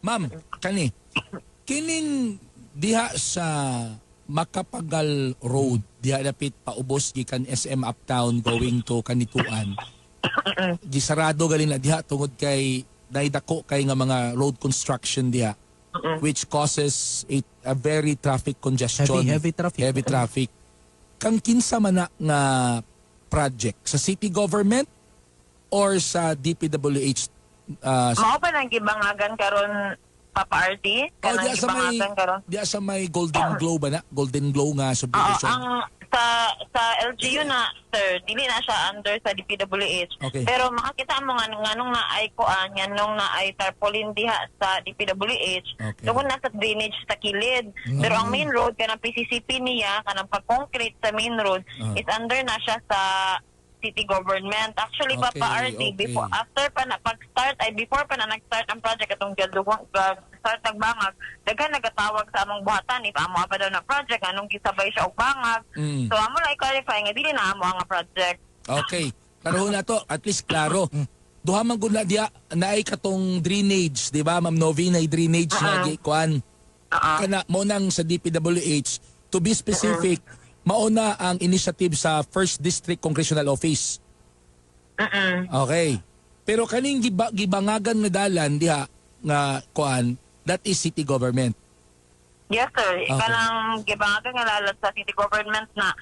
Ma'am, kani kining diha sa Makapagal Road, diha dapit paubos gikan SM Uptown going to Canitoan. Gisarado gali na diha tungod kay naidako kay nga mga road construction diha which causes a very traffic congestion. Heavy, heavy traffic. Heavy traffic. Kang kinsa man na nga project, sa city government or sa DPWH? Mao pa nang gibangagan karon, Papa RD? Oh, Kanang diya sa may gibangagan karon. Diya sa may Golden Glow ba na? Golden Glow nga Oo, subdivision. Ang sa LGU na, sir, dili na siya under sa DPWH. Pero makakita mo nga nganong naay kuan, nganong naay tarpaulin diha sa DPWH. Tungod na sa drainage sa kilid. Pero ang main road kanang PCCP niya, kanang pag-concrete sa main road is under na siya sa city government. Actually, Papa RD, before after pa na pag-start ay before pa na nag-start ang project atong gadugong start nagbangag, daghan nagatawag sa among buhatan if amo pa daw na project, anong gisabay siya og bangag. So amo lang i-clarify nga dili na amo ang project. Okay. Klaro na to, at least klaro. Duha man gud na diya naay katong drainage, di ba, Ma'am Novi, na drainage na gikuan. Kana mo nang sa DPWH, to be specific, mauna ang initiative sa First District Congressional Office. Okay. Pero kaning gibangagan nga dalan diha nga kuan, that is city government. Yes, sir. Okay. Kanang gibangagan nga dalan sa city government na.